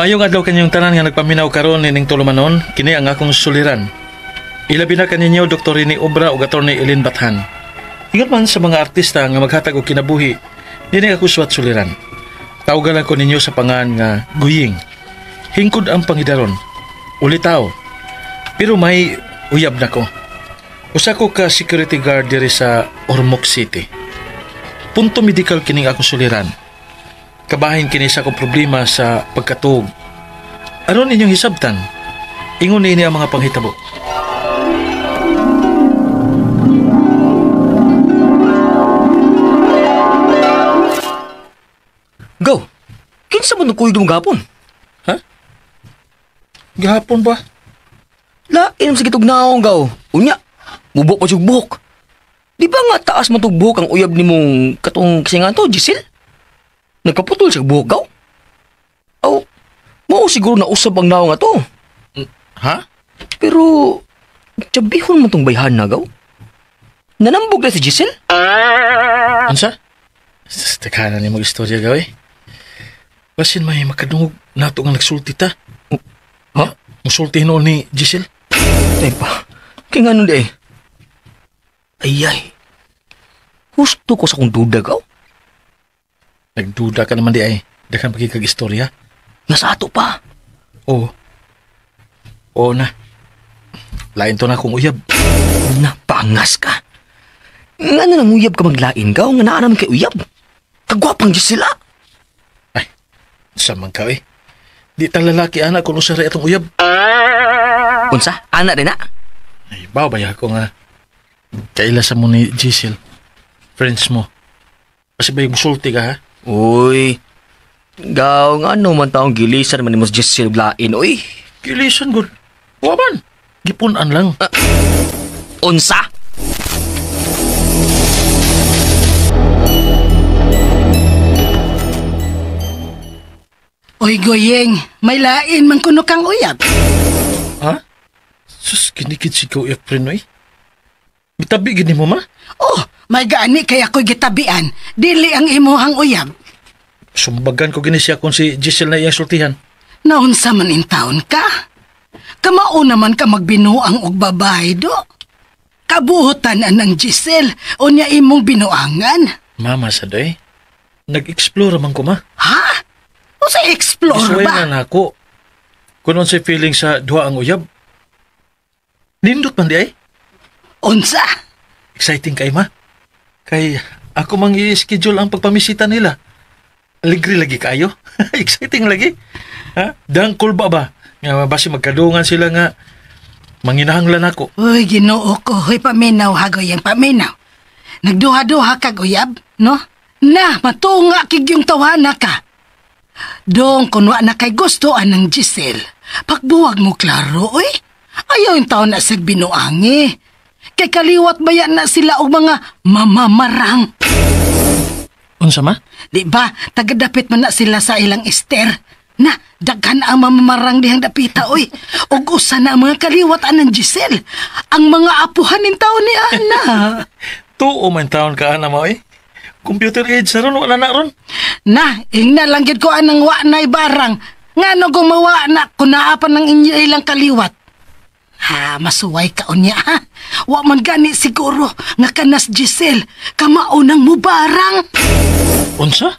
Maayong adlaw kanyong tanan nga nagpaminaw karon nining tulumanon, kini ang akong suliran. Ilabi na kaninyo Dr. Rene Obra ug Atty. Eileen Bathan. Ingat man sa mga artista nga maghatag og kinabuhi, dinhi ako suwat suliran. Tawgan lang ko ninyo sa pangan nga Guying. Hingkod ang pangidaron. Ulitaw. Pero may uyab na ko. Usa ko ka security guard diri sa Ormoc City. Punto medical kining akong suliran. Kabahin kini sa akong problema sa pagkatuog. Aron inyong hisabtan, ingon nini ang mga panghitabo. Go! Kinsa man nagkuyog mo gahapon? Ha? Gahapon ba? Lain sa gitog naong, gaw. Unya, mubok pa siyang buhok. Di ba nga taas man tong buhok ang uyab ni mong katong kasingan to, Giselle? Nagkaputol siya buhok, gaw? Aw, mao siguro na usab ang naong ato. Ha? Pero, tsabihon mo tong bayhan na, gaw? Nanambog na si Giselle? Ansa? Teka na ni mag-istorya, gaw eh. Basin may makadungog nato nga nagsulti ta. Ha? Musulti noon ni Giselle? Ay pa, kaya nga nun di eh. Ay ay, husto ko sa kong duda, gaw. Nagduda ka naman di ay. Dakan pagkikag-istorya. Nasa ato pa. Oo. Oo na. Lain to na akong uyab. Napangas ka. Nga na nang uyab ka maglain, gaw. Nga naa naman kay uyab. Kagwapang Giselle. Ay, sa man ka eh. Di tang lalaki, anak, kung usaray atong uyab. Unsa? Anak din na? Ay, baw ba ako nga. Kaila sa mo ni Giselle. Friends mo. Kasi ba yung musulti ka, ha? Uy. Gaw, nga ano man taong gilisan man ni mo si Giselle blain, uy. Gilisan, good. Waman. Gipunan lang. Unsa? Oy, Goyeng, may lain man kuno kang uyab. Ha? Sus, kinikid si Kuya Efren, oy. Mitabi gini mo, ma? Oh, may gaani kay ako'y gitabian. Dili ang imuhang uyab. Sumbagan ko gini siya kung si Giselle na iyang sultihan. Naunsa man in taon ka? Kamauna man ka magbinuang og babae, do. Kabuhutan anang Giselle, o niya imong binuangan. Mama sa doy, nag-explore man ko, ma. Ha? O sa explore Isuway ba? na nako. Kung sa feeling sa duha ang uyab. Nindot man di ay. Unsa? Exciting kay ma. Kay ako mang i-schedule ang pagpamisita nila. Aligri lagi kayo. Exciting lagi. Ha? Dangkol ba ba? Nga basi magkadungan sila nga manginahanglan ako. Uy, Ginoo ko. Hoy, paminaw hagoy ang paminaw. Nagduha-duha kag uyab, no? Na, matunga kig yung tawana ka. Dong, kunwa na kay gusto anang Giselle. Pagbuwag mo klaro, uy. Ayaw yung taon na sag binuangi. Kay kaliwat ba yan na sila og mga mamamarang? Unsa ma? Di ba, tagadapit man na sila sa ilang ester. Na, daghan ang mamamarang dihang dapita, oy. Og usa na ang mga kaliwat anang Giselle. Ang mga apuhan nin taon ni Ana. Tuo man taon ka, Ana, mo, oy. Computer age na ron, wala na ron. Na, ingna lang gid ko anang wa na'y barang. Nga no gumawa na, kunaapan ng inyo ilang kaliwat. Ha, masuway ka unya, ha? Wa man gani siguro nga kanas Giselle, kamaunang mubarang. Unsa?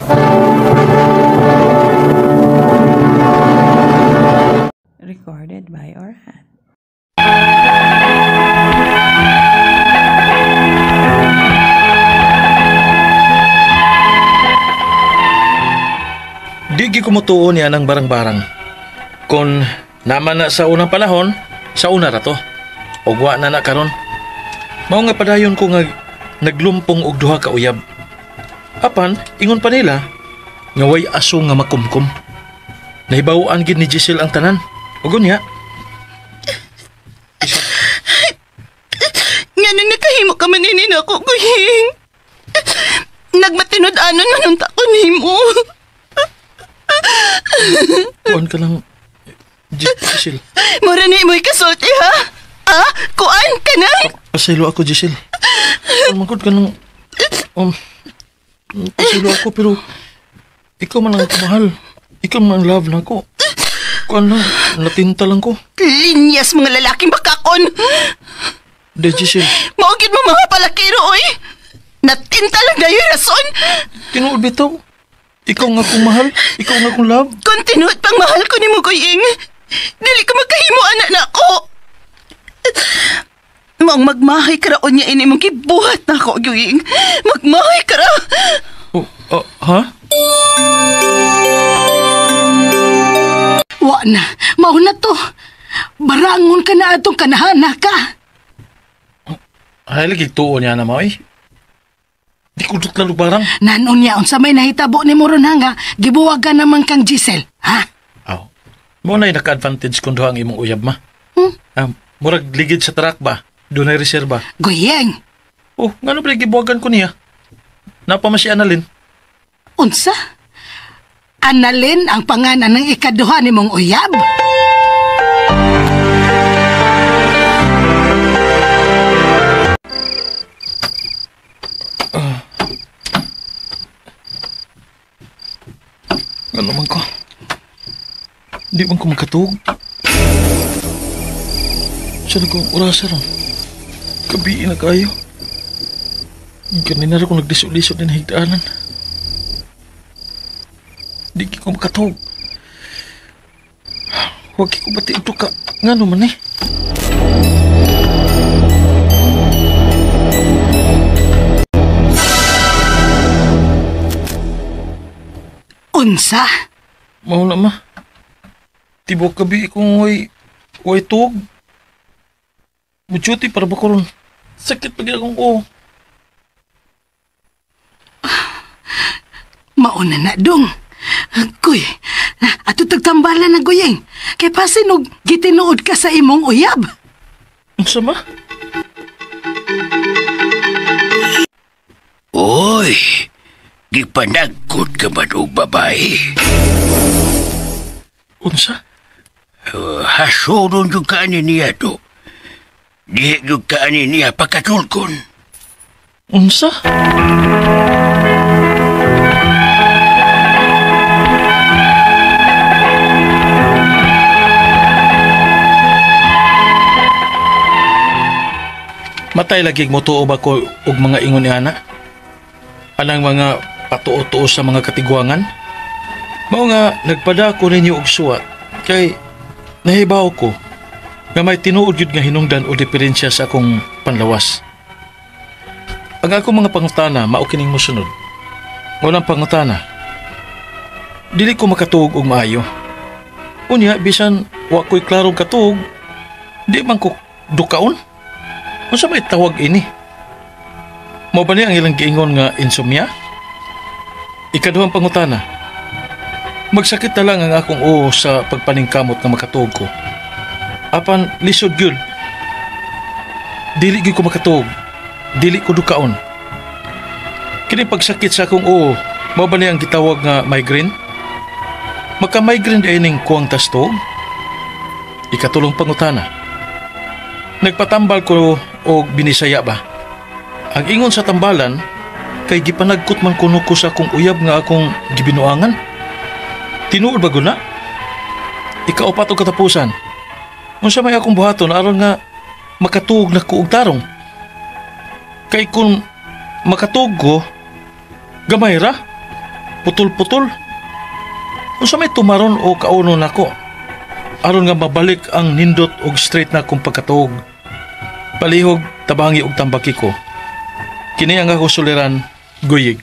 Recorded by Orhan. Di gi kumutuo niya ng barang-barang. Kung naman na sa unang panahon, sa una ra to. Og wa na na karon. Mao nga padayon ko nga naglumpong og duha ka uyab. Apan, ingon pa nila, nga way aso nga makumkum. Nahibaw-an gid ni Giselle ang tanan. Ug unya, Ngano nakahimo ka man ini nako, Guying? Nagmatinud-anon man unta ko nimo. Kuan ka lang, Giselle. Mura ni mo'y kasulti, ha? Ah, kuan ka na? Pasaylo ako, Giselle. Magod ka ng... Pasaylo ako, pero... Ikaw man ang mahal. Ikaw man ang love na ako. Kuan na, natinta lang ko. Linyas mga lalaking bakakon. De, Giselle. Mao gyud mo mga palakiro, oy. Natinta lang dayon rason. Tinuod bitaw. Ikaw nga akong mahal. Ikaw nga akong love. Kung tinuod pang mahal ko nimo, Guyeng, dili ko makahimo anak na ako. Maong magmahay ka raon niya ini mong gibuhat na ako, Guyeng. Magmahay ka ra. Oh, ha? Wa na, mao na to. Barangon ka na atong kanahana ka. Ay, lagi tuo niya na mo, eh. Di ko dut lalo barang. Nanon niya unsa may nahitabo ni mo ron ha nga gibuwagan naman kang Giselle, ha? Aw. Mo na'y naka-advantage kung duha ang imong uyab, ma. Ah, murag ligid sa truck ba? Doon ay reserba. Guyeng, Oh, ngano ba gibuwagan ko niya? Napama si Annalyn. unsa? Annalyn ang pangalan ng ikaduha ni mong uyab? Ano man ko? Di man ko magkatuog. Saan ko ang orasa ron? Gabi na kayo. Ganina rin ko nagdiso-liso din higdaanan. Di ko makatuog. Huwag ko bati ito ka. Nga naman eh. Unsa? Mao na ma. Tibok gabi kong way tuog. Muchuti para ba ko ron? Sakit pag akong ko. Mauna na dong. Kuy, ato tagtambala na Guyeng. Kay pasinog gitinuod ka sa imong uyab. Unsa ma? Oy, gipanagkod ka man og babae. Unsa? Hasuron jud ka ani niya to. Dihi jud ka ani niya pakatulkon. Unsa? Matay lagi mo tuo ba ko og mga ingon ni ana? Anang mga patuo-tuo sa mga katigwangan? Mao nga nagpada ko ninyo og suwat kay nahibaw ko nga may tinuod gyud nga hinungdan o diferensya sa akong panlawas. Ang akong mga pangutana mao kining mosunod. Unang pangutana, dili ko makatuog og maayo. Unya bisan wa ko'y klarong katuog, di man ko dukaon. Unsa may tawag ini? Mao ba ni ang ilang giingon nga insomnia? Ikaduhang pangutana, magsakit na lang ang akong uo sa pagpaningkamot nga makatuog ko. Apan lisod gyud. Dili gyud ko makatuog. Dili ko dukaon. Kini pagsakit sa akong uo, mao ba ni ang gitawag nga migraine? Magka-migraine ay ning kuwang tastog? Ikatulong pangutana, nagpatambal ko og binisaya ba? Ang ingon sa tambalan, kay gipanagkot man kuno ko sa akong uyab nga akong gibinuangan. Tinuod ba guna? Ikaupat og katapusan. Unsa may akong buhaton aron nga makatuog na ko og tarong? Kay kung makatuog ko, gamay ra, putol-putol. Unsa may tumaron o kauno nako aron nga mabalik ang nindot og straight na akong pagkatuog. Palihog tabangi og tambaki ko. Kini ang ako suliran, Guyig.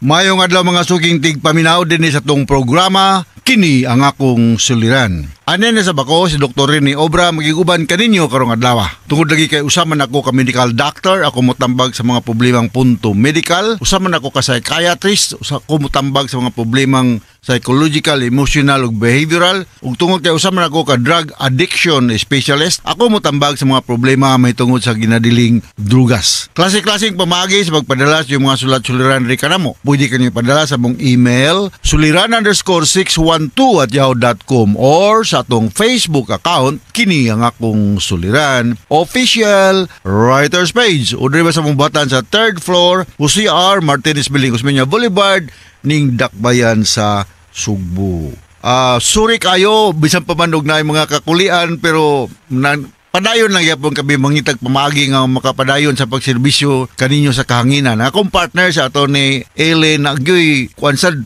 Mayong adlaw mga suking tigpaminaw dinhi sa tong programa, kini ang akong suliran. Ane na sa bako si Dr. Rene Obra magiguban kaninyo karong adlaw. Tungod lagi kay usa man ako ka medical doctor, ako motambag sa mga problemang punto medical, usa man ako ka psychiatrist, usa ko motambag sa mga problemang psychological, emotional ug behavioral, ug tungod kay usa man ako ka drug addiction specialist, ako motambag sa mga problema mahitungod sa ginadiling drugas. Klase-klaseng pamaagi sa pagpadala sa iyong mga sulat-suliran ri kanamo. Pwede kanyo ipadala sa mong email suliran_612@yahoo.com or sa atong Facebook account kini ang akong suliran official writers page o diri ba sa mong buhatan sa 3rd floor Jose R. Martinez Building, Osmeña Boulevard ning Dakbayan sa Sugbo. Sorry kayo bisan pa man og naay mga kakulian, pero padayon lang gyapon kami mangitag pamaagi nga makapadayon sa pagserbisyo kaninyo sa kahanginan. Akong partner sa ato ni Ellen nagyoy kuan sad,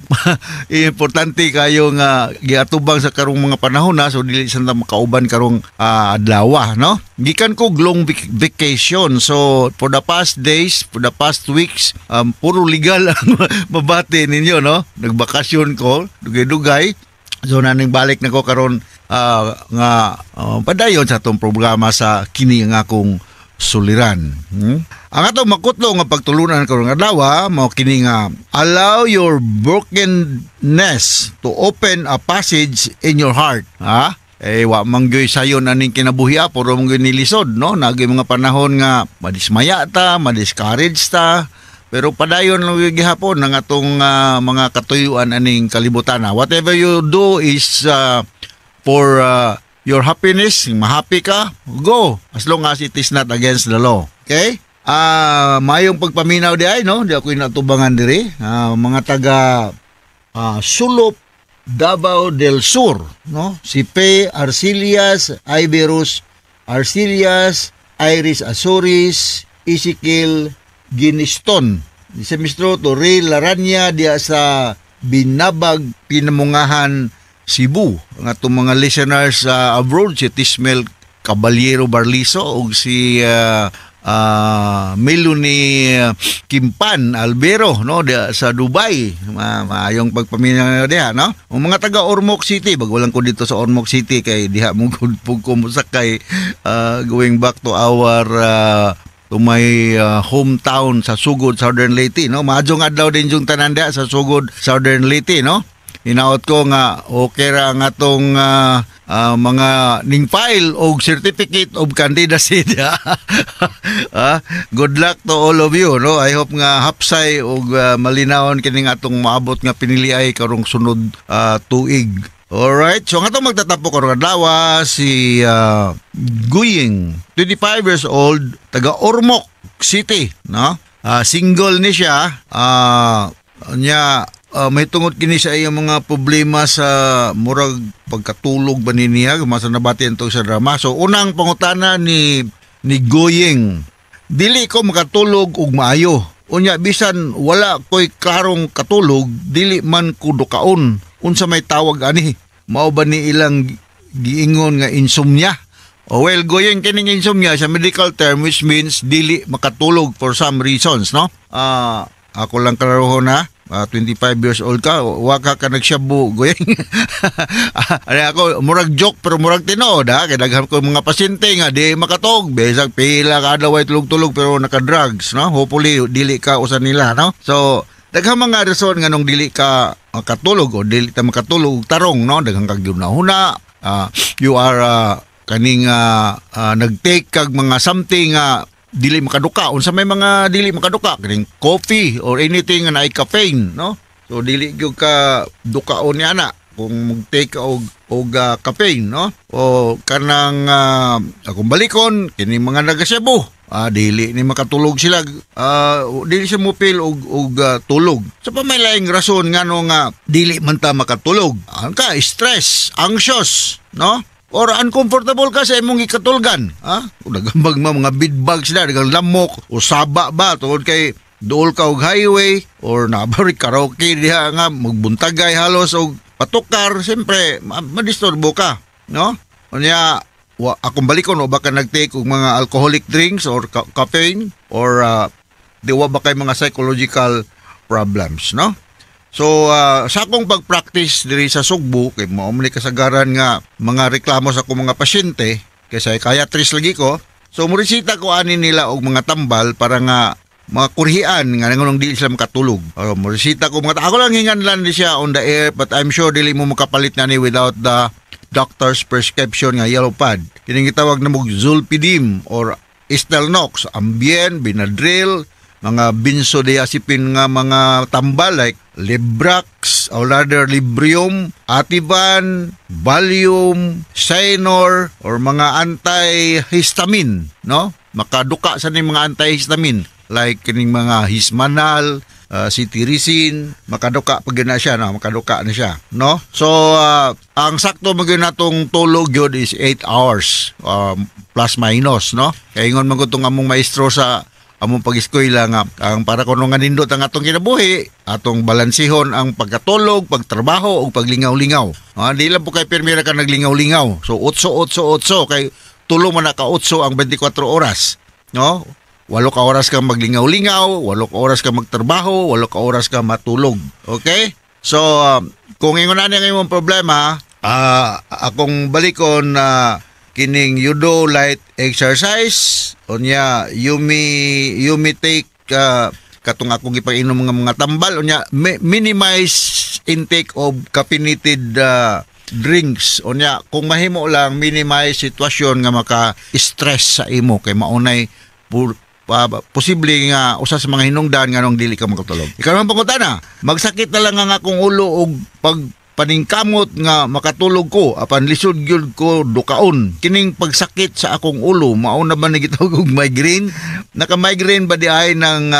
importante kayo nga giatubang sa karong mga panahon na, so dili sa ta makauban karong adlaw, no? Gikan ko long vacation, so for the past days, for the past weeks, puro legal ang mabati ninyo, no? Nagbakasyon ko dugay-dugay. So naning balik na ko karon nga padayon sa atong programa sa Kini Ang Akong Suliran. Ang atong makutlo nga pagtulunan karong adlaw mao kini nga "Allow your brokenness to open a passage in your heart." Ha? Eh wa man gyoy sayon aning kinabuhi, puro man gyoy nilisod, no? Nagay mga panahon nga madismaya ta, madiscourage ta, pero padayon lang gyud gihapon ang atong mga katuyuan aning kalibutan. Whatever you do is for your happiness, mahappy ka, go. As long as it is not against the law. Okay? Mayong pagpaminaw di ay, no? Di ako inatubangan diri. Mga taga Sulop, Davao del Sur, no? Si P. Arcilias, Iberus Arcilias, Iris Azores, Ezekiel Giniston. Si Mr. Torre Laranya diya sa Binabag, Pinamungahan, Cebu. Ang atong mga listeners sa abroad, si Tismel Caballero Barliso ug si Melanie Kimpan Albero, no, diya sa Dubai. Maayong pagpaminaw diha, no? Ang mga taga Ormoc City, bago lang ko dito sa Ormoc City kay diha mo gud pug ko mosakay going back to our to my hometown sa Sugod, Southern Leyte, no? Maayong adlaw din yung tanan diha sa Sugod, Southern Leyte, no? Hinaot ko nga okay ra ang atong mga ning file og certificate of candidacy diha. Good luck to all of you, no? I hope nga hapsay og malinawon kining atong maabot nga piniliay karong sunod tuig. Alright, so nga itong magtatapo karong adlaw si Guying, 25 years old, taga Ormoc City, no? Single ni siya. Nya may tungod kini sa iyang mga problema sa murag pagkatulog ba ni niya, masa nabati to sa drama. So unang pangutana ni Goying, "Dili ko makatulog og maayo. Unya bisan wala ko'y klarong katulog, dili man ko dukaon. Unsa may tawag ani? Mao ba ni ilang giingon nga insomnia?" Oh, well, Goying, kining insomnia sa medical term which means dili makatulog for some reasons, no? Ako lang klarohon na, 25 years old ka, wa ka ka nagshabu, Goying. Ano ako, murag joke pero murag tinuod ha, kay daghan ko mga pasyente nga di makatog, bisag pila ka adlaw ay tulog-tulog pero naka-drugs, no? Hopefully dili ka usa nila, no? So, daghang mga rason nganong dili ka makatulog o dili ta makatulog og tarong, no? Daghang kag huna, you are kaning nag-take kag mga something nga dili makaduka. Unsa may mga dili makaduka? Kaning coffee or anything nga naay caffeine, no? So dili gyud ka dukaon ni ana kung mag-take ka og caffeine, no? O kanang akong balikon kini mga nagasyabo, dili ni makatulog sila, dili siya mo feel og tulog. Sa pa may laing rason ngano nga dili man ta makatulog. Ang ka stress, anxious, no? Or uncomfortable ka sa imong gikatulgan, ha? Daghang mga bed bugs na, daghang lamok o saba ba tungod kay duol ka og highway or nabarik karaoke diha nga magbuntagay halos og patukar, siyempre madisturbo ka, no? Unya wa, akong balikon, o baka nag-take og mga alcoholic drinks or caffeine or di wa ba kay mga psychological problems, no? So sa akong pag-practice diri sa Sugbo kay mao man ni kasagaran nga mga reklamo sa akong mga pasyente kay psychiatrist lagi ko. So moresita ko ani nila og mga tambal para nga mga kurhian nga nganong dili sila makatulog. Moresita ko mga ako lang hingan lang ni siya on the air, but I'm sure dili mo makapalit na ni without the doctor's prescription nga yellow pad. Kining gitawag na mo Zolpidem or Stilnox, Ambien, Benadryl, mga benzodiazepine nga mga tambal like Librax or rather Librium, Ativan, Valium, Sinor or mga antihistamine, no? Makaduka sa ning mga antihistamine like kining mga Hismanal, cetirizine, makaduka pag na siya, no? Makaduka na siya, no? So ang sakto man gyud natong tulog gyud is 8 hours, plus minus, no? Kay ingon man gud tong among maestro sa among pag-eskwela nga ang para kuno nga nindot ang atong kinabuhi, atong balansihon ang pagkatulog, pagtrabaho ug paglingaw-lingaw. Di lang po kay pirmira ka naglingaw-lingaw. So 8 8 8 kay tulo man na ka 8 ang 24 oras, no? 8 ka oras ka maglingaw-lingaw, 8 ka oras ka magtrabaho, 8 ka oras ka matulog. Okay? So, kung ingon na ang imong problema, akong balikon na kining judo light exercise, unya you may take katong akong gipainom mga tambal, unya minimize intake of caffeinated drinks, unya kung mahimo lang, minimize sitwasyon nga maka-stress sa imo kay maunay posible nga usa sa mga hinungdan nganong dili ka makatulog. Ikaw pangutana, magsakit na lang ang akong ulo og pag paningkamot nga makatulog ko apan lisod gyud ko dukaon. Kining pagsakit sa akong ulo, mao na ba ni gitawag og migraine? Naka-migraine ba di ay ng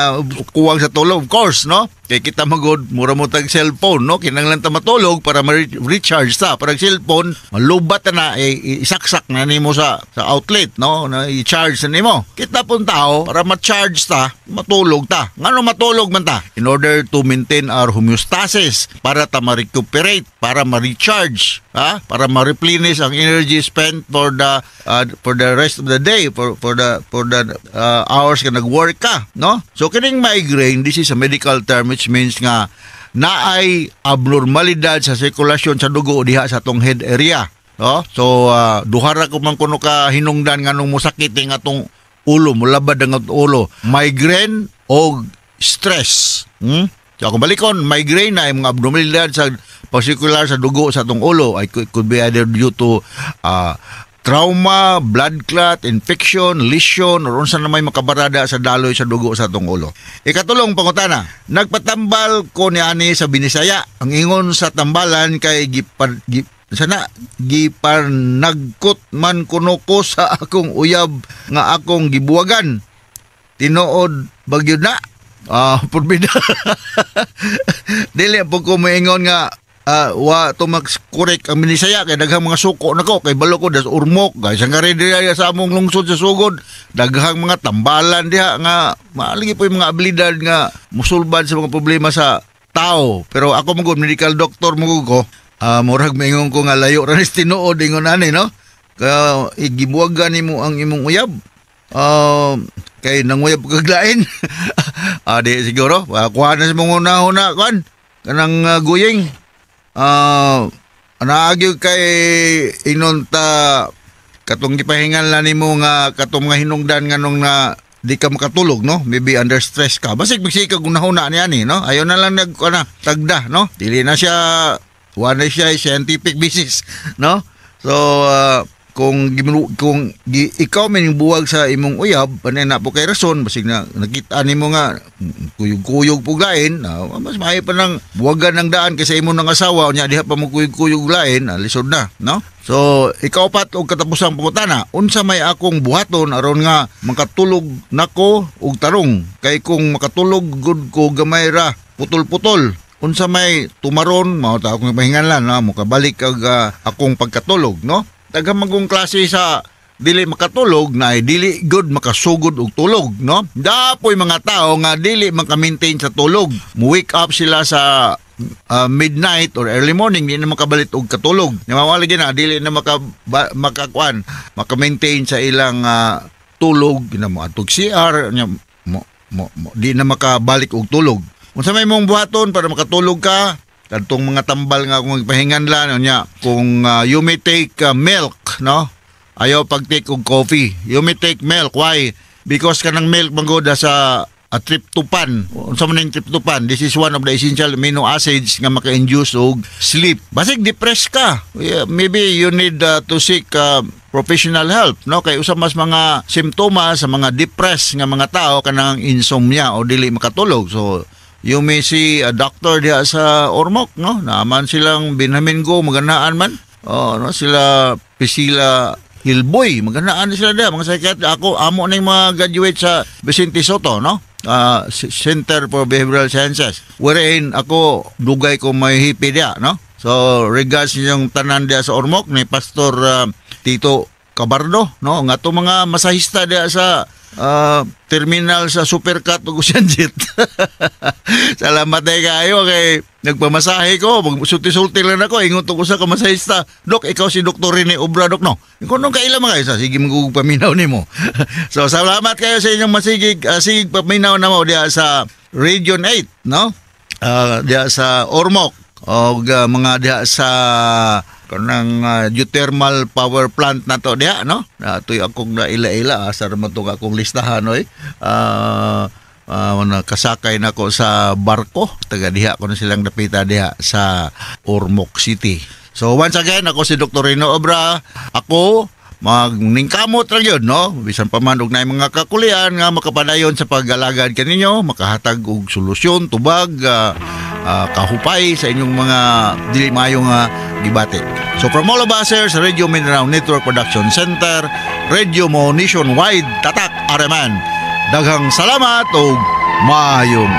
kuwang sa tulog? Of course, no? Kay kita magod mura mo tag cellphone, no? Kinahanglan ta matulog para ma-recharge ta. Para cellphone, malubat na eh, isaksak na nimo sa outlet, no? Na i-charge na nimo. Kita pong tao para ma-charge ta, matulog ta. Ngano matulog man ta? In order to maintain our homeostasis, para ta ma-recuperate, para ma-recharge, ha? Para ma-replenish ang energy spent for the rest of the day, for the hours ka nag-work ka, no? So kining migraine, this is a medical term which means nga naay abnormalidad sa sirkulasyon sa dugo diha sa atong head area. No? So duha ra ko man kuno ka hinungdan nganong mosakit ing atong ulo, mulabad ang atong ulo. Migraine o stress. So kung balikon, migraine na yung mga abnormalidad sa pagsirkular sa dugo sa atong ulo ay could be either due to trauma, blood clot, infection, lesion, or unsa na may makabarada sa daloy sa dugo sa atong ulo. Ikatulong pangutana, nagpatambal ko ni ani sa Binisaya. Ang ingon sa tambalan kay gipar, gi, sana giparnagkot man kuno ko sa akong uyab nga akong gibuwagan. Tinuod ba gyud na? Purbida. Dili po ko moingon nga wa to correct ang Binisaya kay daghang mga suko nako, kay balo ko das Ormoc kay sa nga diha sa among lungsod sa Sugod, daghang mga tambalan diha nga maaligi po yung mga abilidad nga musulbad sa mga problema sa tao. Pero ako mo gud, medical doctor mo gud ko, murag maingon ko nga layo ra ni tinuod ingon ani, no? Kaya igibuwagan nimo ang imong uyab, kay nanguyab kag lain. Di siguro kuha na sa mga una-una kuan kanang guying naagi kay inon ta katong gipahingan lang nimo nga katong mga hinungdan nganong na di ka makatulog, no? Maybe under stress ka, basig magsikag unahuna niya ni, no? Ayo na lang nag ana tagda, no? Dili na siya, wala na siya scientific basis, no? So kung ikaw may buwag sa imong uyab, panay na po kay rason, basig na nakita nimo nga kuyog-kuyog po lain, mas maayo pa nang buwagan ng daan kaysa imo ng asawa, unya diha pa mo kuyog-kuyog lain, lisod na, no? So, ikaupat og katapusang pangutana, unsa may akong buhaton aron nga makatulog nako og tarong? Kay kung makatulog gud ko gamay ra, putol-putol. Unsa may tumaron? Mao ta akong pahinganlan na mokabalik ag akong pagkatulog, no? Daghang magong klase sa dili makatulog na ay dili good makasugod og tulog, no? Dapoy mga tao nga dili maka-maintain sa tulog. Mo wake up sila sa midnight or early morning, di na makabalit og katulog. Namawala na dili na makakuan, maka-maintain sa ilang tulog, na mo adtog CR nya mo, di na makabalik og tulog. Unsa may mong buhaton para makatulog ka? Kadtong mga tambal nga kung magpahinganlan unya kung you may take milk, no? Ayaw pag-take og coffee. You may take milk. Why? Because kanang milk manggoda sa tryptophan. Unsa man ning tryptophan? This is one of the essential amino acids nga maka-induce og sleep. Basig depressed ka. Yeah, maybe you need to seek professional help, no? Kay usa mas mga simptomas sa mga depressed nga mga tao kanang insomnia o dili makatulog. So you may see a doctor diha sa Ormoc, no? Naaman silang Benjamin Go, maganaan man. Oh, no, sila Priscilla Hilboy, maganaan sila diha, mga psychiatrist. Ako, amo ning mga graduate sa Vicente Sotto, no? Center for Behavioral Sciences. Wherein ako dugay ko may hipi diya, no? So regards ninyong tanan diya sa Ormoc ni Pastor Tito Cabardo, no? Nga to mga masahista diya sa terminal sa Supercat ug Jet. Salamat day kayo kay nagpamasahe ko, sulti-sulti lang ako, ingon to ko sa kamasahista. Dok, ikaw si Dr. Rene Obra, dok, no? Kung nung kaila man kayo sa sige magugug paminaw nimo. So salamat kayo sa inyong masigig sigig paminaw namo diya sa Region 8, no? Diya sa Ormoc o mga diha sa kanang geothermal power plant na to diha, no? Atoy akong naila-ila asa ra man tong akong listahan oy. Kasakay nako sa barko taga diha ko na silang dapita diha sa Ormoc City. So once again, ako si Dr. Rino Obra. Ako magningkamot ra gyud, no, bisan pa man og naay mga kakulian nga makapadayon sa pag-alagad kaninyo, makahatag og solusyon, tubag, kahupay sa inyong mga dili maayong gibati. So from all of us here sa Radio Mindanao Network Production Center, Radio Mo Nationwide, Tatak RMN. Daghang salamat ug maayong